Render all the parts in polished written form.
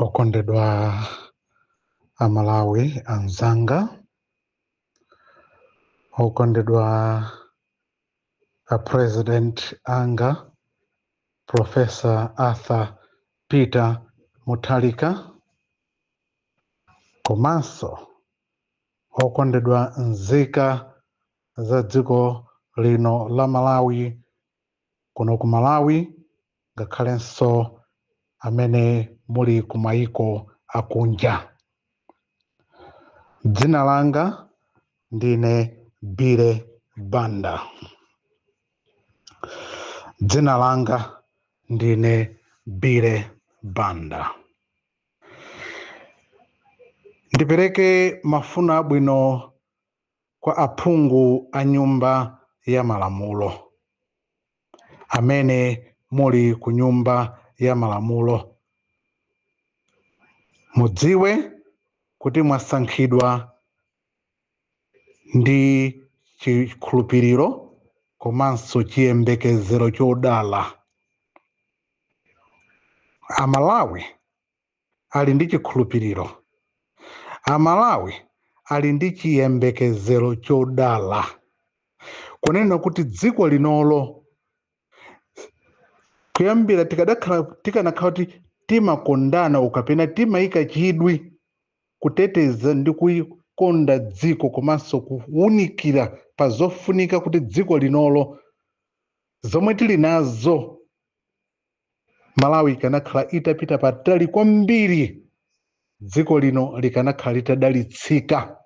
Okondedwa Amalawi anzanga, okondedwa a President anga Professor Arthur Peter Mutharika, komanso okondedwa nzika za dziko lino la Malawi, kuno ku Malawi ngakhalenso amene muli ku mayiko akunja, dzina langa ndine Billy Banda. Dzina langa ndine Billy Banda. Ndipereke mafuno abwino kwa aphungu a Nyumba ya Malamulo amene muli ku Nyumba ya Malamulo. Mudziwe kuti mwasankhidwa ndi chikhulupiriro komanso chiyembekezero chodala. Amalawi ali ndi chikhulupiriro, Amalawi ali ndi chiyembekezero chodala kunena kuti dziko linolo kuyambira tikadakhala, tikanakhala kuti timakondana kapena timayika chidwi kuteteza ndi kukonda dziko komanso kuwunikira pa zofunika kuti dziko linolo zomwe tili nazo, Malawi ikanakhala itapita patali kwambiri, dziko lino likanakhala litadalitsika,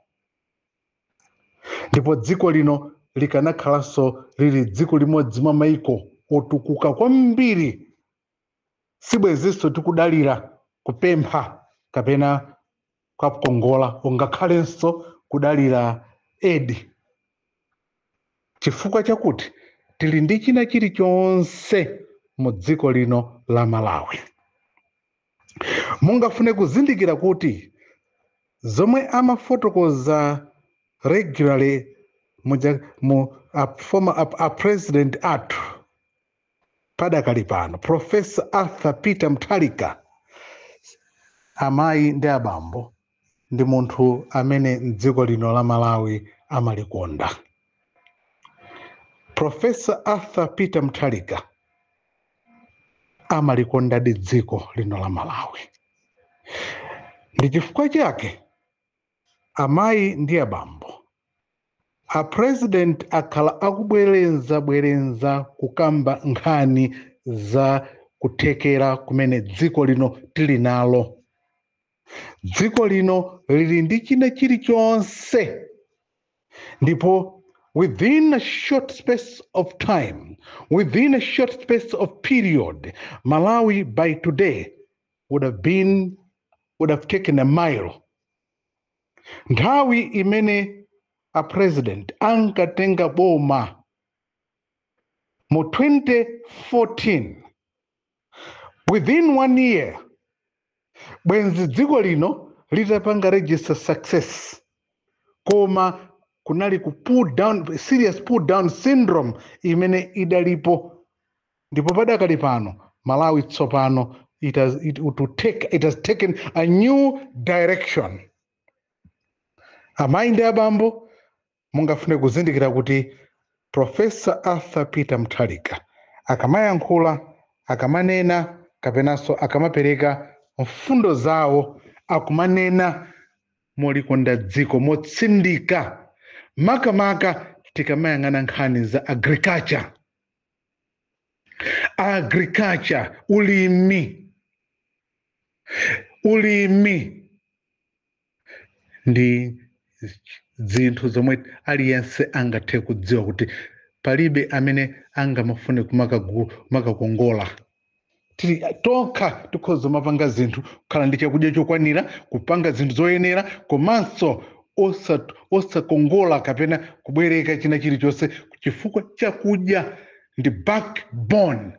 ndipo dziko lino likanakhalanso lili dziko limodzi mwa maiko otukuka kwambiri. Sibwezinso tikudalira kupempha kapena kukongola, ungakhalenso kudalira aid, chifukwa chakuti tili ndi china chilichonse mu dziko lino la Malawi. Mungafune kuzindikira kuti zomwe amafotokoza regularly mu a former a president athu padakali pano, Professor Arthur Peter Mutharika, amayi ndi abambo, ndi munthu amene mdziko lino la Malawi amalikonda. Professor Arthur Peter Mutharika amalikondadi dziko lino la Malawi. Ndi chifukwa chake, amayi ndi abambo, a president akhala akubwerenza bwerenza kukamba nkhani za kuthekera kumene dziko lino tili nalo. Dziko lino lili ndi china chilichonse, ndipo within a short space of time, within a short space of period, Malawi by today would have taken a mile. Nthawi imene a president ankatenga boma mu 2014, within one year bwenzi dziko lino litapanga register success, koma kunali ku pull down, serious pull down syndrome imene idalipo. Ndipo padakali pano Malawi tsopano it has taken a new direction. Amayi ndi abambo, mungafune kuzindikira kuti Professor Arthur Peter Mutharika akamayankhula, akamanena kapenanso akamapereka mfundo zawo, akumanena molikonda dziko, motsindika, makamaka tikamayang'ana nkhani za agriculture. Agriculture, ulimi. Ulimi ndi zinthu zomwe aliyense angathe kudziwa kuti palibe amene angamafune kumakakongola. Tili tokha tikhoza mapanga zinthu, kukhala ndi chakudya chokwanira, kupanga zinthu zoyenera, komanso osakongola kapena kubwereka china chilichonse, chifukwa chakudya ndi backbone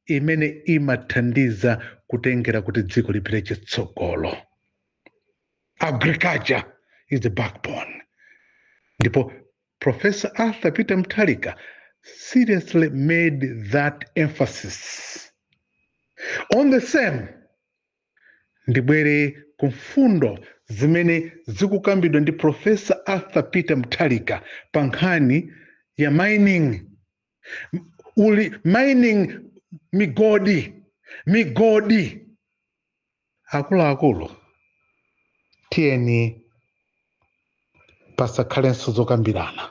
imene imathandiza kutengera kuti dziko lipite chitsogolo. Agriculture is the backbone, ndipo Professor Arthur Peter Mutharika seriously made that emphasis. On the same, Ndibwere ku mfundo zimene zikukambidwa ndi Professor Arthur Peter Mutharika pa nkhani ya mining, uli mining, migodi. Migodi, akuluakulu, tiyeni pasakhalenso zokambirana.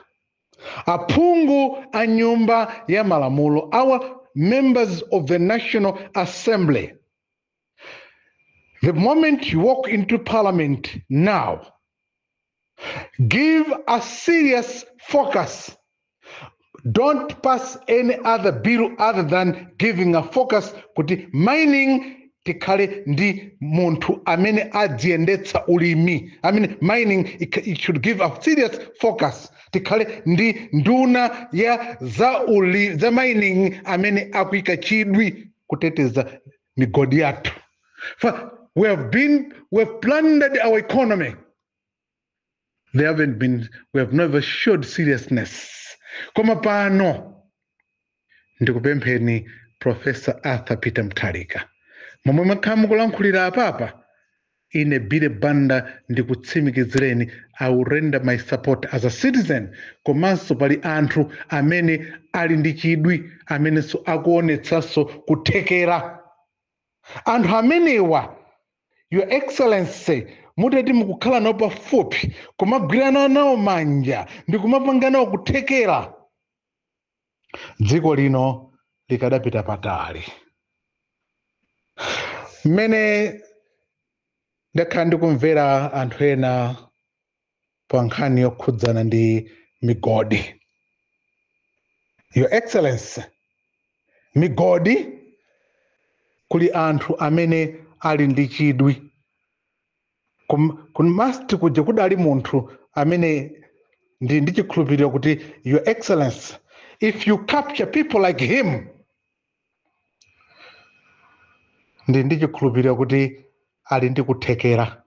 Aphungu a Nyumba ya Malamulo, our members of the National Assembly, the moment you walk into Parliament now, give a serious focus. Don't pass any other bill other than giving a focus kuti mining, tikhale ndi munthu amene adziyendetsa ulimi. I mean, mining, it should give a serious focus. Tikhale ndi nduna ya za mining amene akuyika chidwi kuteteza migodi yathu. For we have plundered our economy. They haven't been we have never showed seriousness. Koma pano ndikupempheni, Professor Arthur Peter Mutharika, momwe mwakhala mukulankhulira apapa, ine Billy Banda ndikutsimikizireni, I will render my support as a citizen. Komanso pali anthu amene ali ndi chidwi, amenenso akuonetsanso kuthekera. Anthu amenewa, Your Excellency, mutati mukukhala nawo pafupi, kumagwirana nawo manja ndi kumapanga nawo kuthekera, dziko lino likadapita patali. Mmene ndakhala ndikumvera anthu ena pa nkhani yokhudzana ndi migodi, Your Excellency, migodi, kuli anthu amene ali ndi chidwi. Ku MUST kuja kudali munthu amene ndi chikhulupiriro kuti, Your Excellency, if you capture people like him, ndi chikhulupiriro kuti ali ndi kuthekera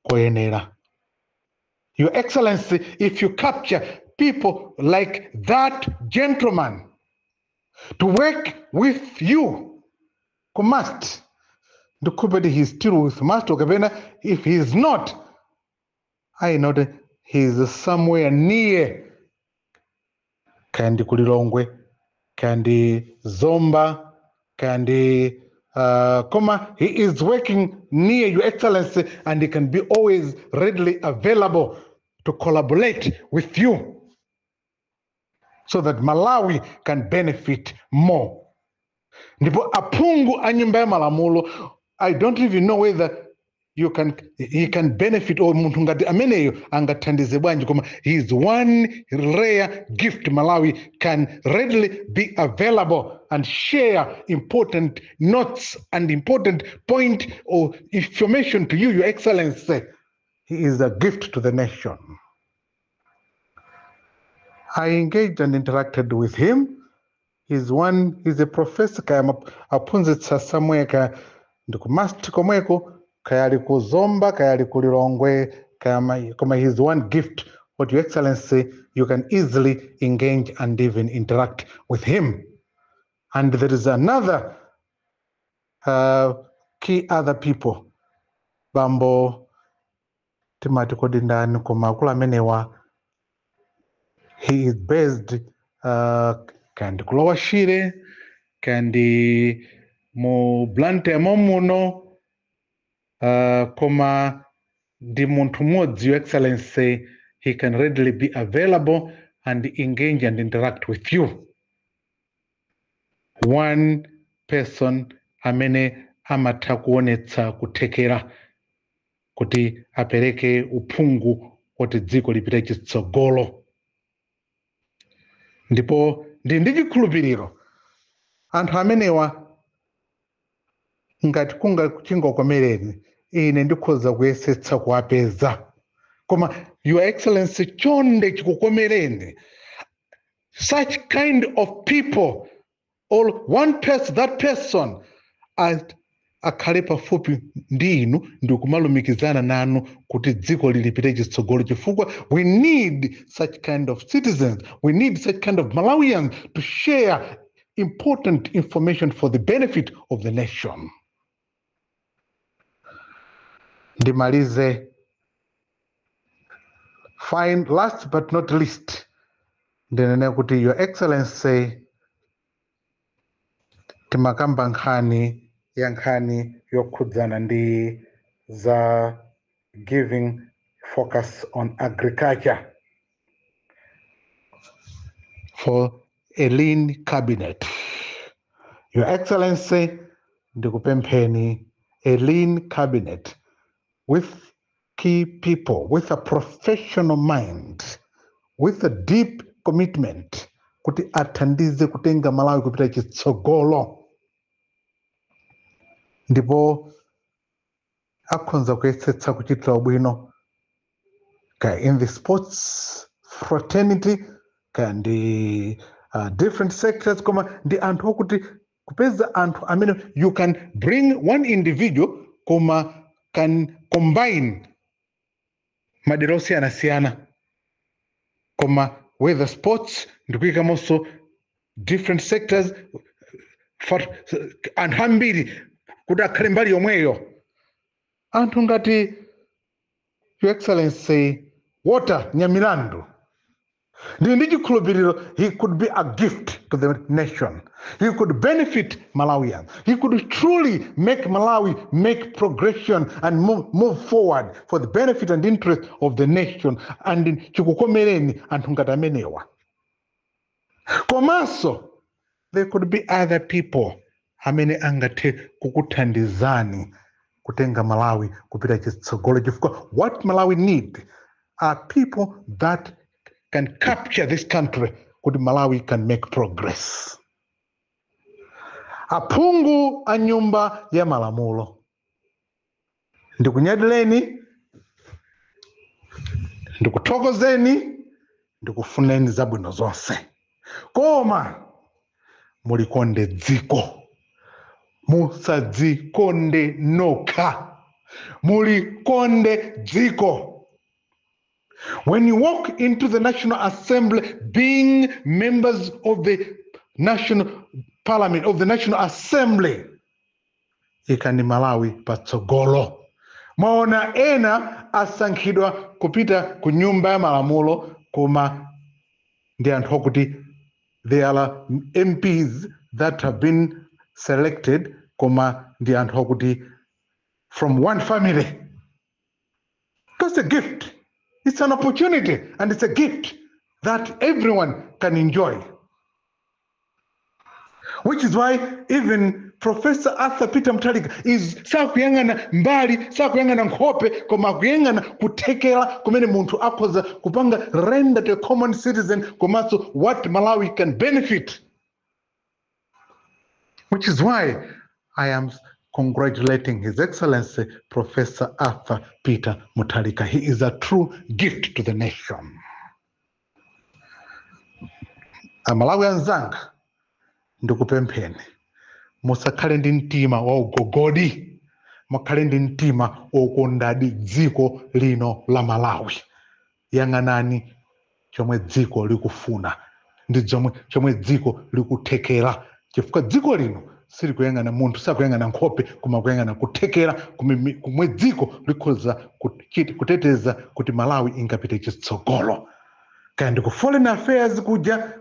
koyenera. Your Excellency, if you capture people like that gentleman to work with you ku MUST, ndikhulupirira he's still with MUST, kapena if he is not, I know that he is somewhere near, kaya ndi kuLilongwe, kaya ndi Zomba, kaya ndi koma he is working near Your Excellency and he can be always readily available to collaborate with you so that Malawi can benefit more. Ndipo aphungu a Nyumba ya Malamulo, I don't even know whether you can he can benefit or munthu ngati ameneyo angathandize bwanji, koma he is one rare gift Malawi can readily be available and share important notes and important point or information to you, Your Excellency. He is a gift to the nation. I engaged and interacted with him. He's a professor, kaya aphunzitsa somewhere, kaya ndiku MUST komweko, kaya ali ku Zomba, kaya ali ku Lilongwe, kaya koma he's one gift what, Your Excellency, you can easily engage and even interact with him. And there is another key other people, bambo timati kodi ndani, koma akulu amenewa, he is based kaya ndi ku Lower Shire, kaya ndi mu Blantyre muno, koma ndi munthu mmodzi, Your Excellency, he can readily be available and engage and interact with you. One person amene amatha kuonetsa kuthekera kuti apereke uphungu woti dziko lipite chitsogolo. Ndipo ndi chikhulupiriro anthu amenewa, ngati kunga chingokomereni, ine ndikhoza kuyesetsa kuwapeza. Koma, Your Excellency, chonde chikukomereni, such kind of people or one person, that person akhale pafupi ndi inu ndi kumalumikizana nanu kuti dziko lilipite chitsogolo, chifukwa we need such kind of citizens, we need such kind of Malawians to share important information for the benefit of the nation. Ndimalize, fine, last but not least, ndinene kuti, Your Excellency, timakamba nkhani ya nkhani yokhudzana ndi za giving focus on agriculture for a lean cabinet. Your Excellency, ndikupempheni a lean cabinet with key people with a professional mind, with a deep commitment, kuti athandize kutenga Malawi kupita chitsogolo, ndipo akhonza kuyesetsa kuchitira ubwino kaya in the sports fraternity, kaya ndi different sectors, koma ndi anthu okuti kupeza anthu amene you can bring one individual koma can combine madera osiyanasiyana, koma whether sports, ndikuyikamonso different sectors for anthu ambiri kuti akhale mbali yomweyo. Anthu ngati Your Excellency Walter Nyamilandu, ndili ndi chikhulupiriro he could be a gift to the nation. He could benefit Malawians. He could truly make Malawi make progression and move forward for the benefit and interest of the nation. And chikukomereni anthu ngati amenewa. Komanso there could be other people amene angathe kukuthandizani kutenga Malawi kupita chitsogolo, chifukwa what Malawi need are people that can capture this country kuti Malawi can make progress. Aphungu a Nyumba ya Malamulo, ndikunyadileni, ndikuthokozeni, ndikufuneni zabwino zonse, koma mulikonde dziko, musadzikonde nokha, mulikonde dziko. When you walk into the National Assembly, being members of the National Parliament, of the National Assembly, ikani Malawi patsogolo. Mwaona ena asankhidwa kupita ku Nyumba ya Malamulo, koma ndi anthu okuti they are MPs that have been selected, koma ndi anthu okuti from one family. That's a gift. It's an opportunity and it's a gift that everyone can enjoy, which is why even Professor Arthur Peter Mutharika is sakuyang'ana mbali, sakuyang'ana nkhope, koma akuyang'ana kuthekera kumene munthu akhoza kupanga render to a common citizen, komanso what Malawi can benefit. Which is why I am congratulating His Excellency Professor Arthur Peter Mutharika. He is a true gift to the nation. Amalawi anzanga, ndikupempheni musakhale ndi mtima wa ugogodi, mukhale ndi mtima wokondadi dziko lino la Malawi. Yang'anani chomwe dziko likufuna ndi chomwe dziko likuthekera, chifukwa dziko lino silikuyang'ana munthu, sakuyang'ana nkhope, koma kuyang'ana kuthekera kumwe dziko likhoza kuteteza kuti Malawi ingapite chitsogolo. Kaya ndi ku foreign affairs kuja,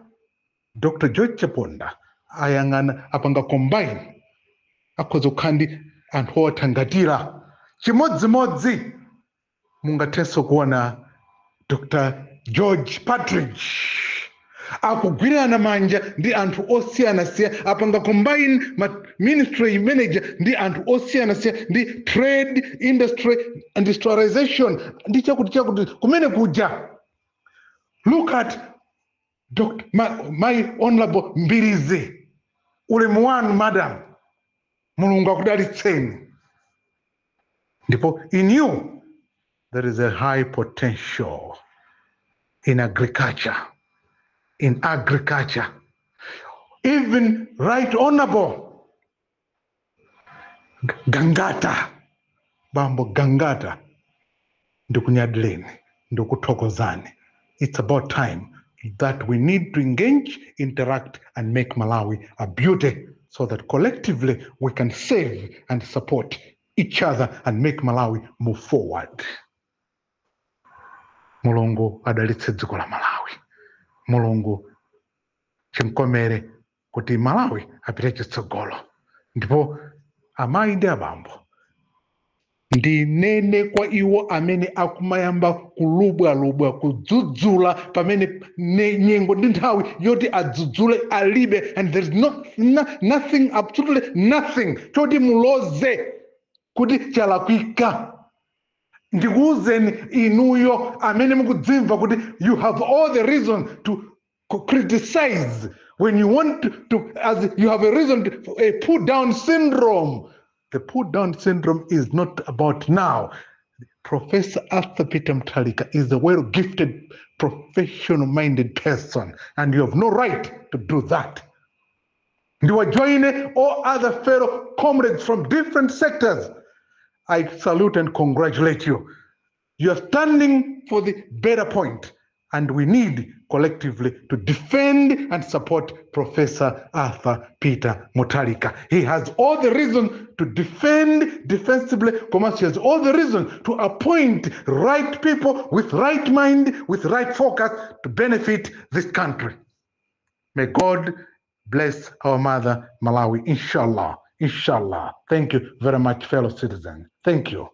Dr George Chaponda ayang'ana, apanga combine, akhoza kukhala ndi anthu othangatira. Chimodzimodzi mungathenso kuona Dr George Partridge akugwirana manja ndi anthu osiyanasiyana, apanga combine ma ministry manager ndi anthu osiyanasiyana, ndi trade, industry, industrialization ndi chakuti chakuti kumene kuja. Look at Dr. My Honorable Mbirizi, ulemu wanu madam, Mulungu akudalitseni. Ndipo in you there is a high potential in agriculture, in agriculture. Even Right Honorable Gangata, Bambo Gangata, ndikunyadileni, ndikuthokozani. It's about time that we need to engage, interact, and make Malawi a beauty so that collectively we can save and support each other and make Malawi move forward. Mulungu adalitse dziko la Malawi. Mulungu chimkomere kuti Malawi apite chitsogolo. Ndipo amayi ndi abambo, ndinene kwa iwo amene akumayamba kulubwalubwa, kudzudzula pamene nyengo ndi nthawi yoti adzudzule alibe, and there is no, nothing, absolutely nothing choti muloze kuti chalakwika. Ndikuwuzeni inuyo amene mukudzimva kuti you have all the reason to criticize when you want to, as you have a reason to, a put down syndrome. The put down syndrome is not about now. Professor Arthur Peter Mutharika is a well gifted, professional minded person, and you have no right to do that. Ndiwajoine all other fellow comrades from different sectors. I salute and congratulate you. You are standing for the better point, and we need collectively to defend and support Professor Arthur Peter Mutharika. He has all the reason to defend defensively. Komanso he has all the reason to appoint right people with right mind, with right focus to benefit this country. May God bless our mother, Malawi, inshallah. Inshallah. Thank you very much, fellow citizens. Thank you.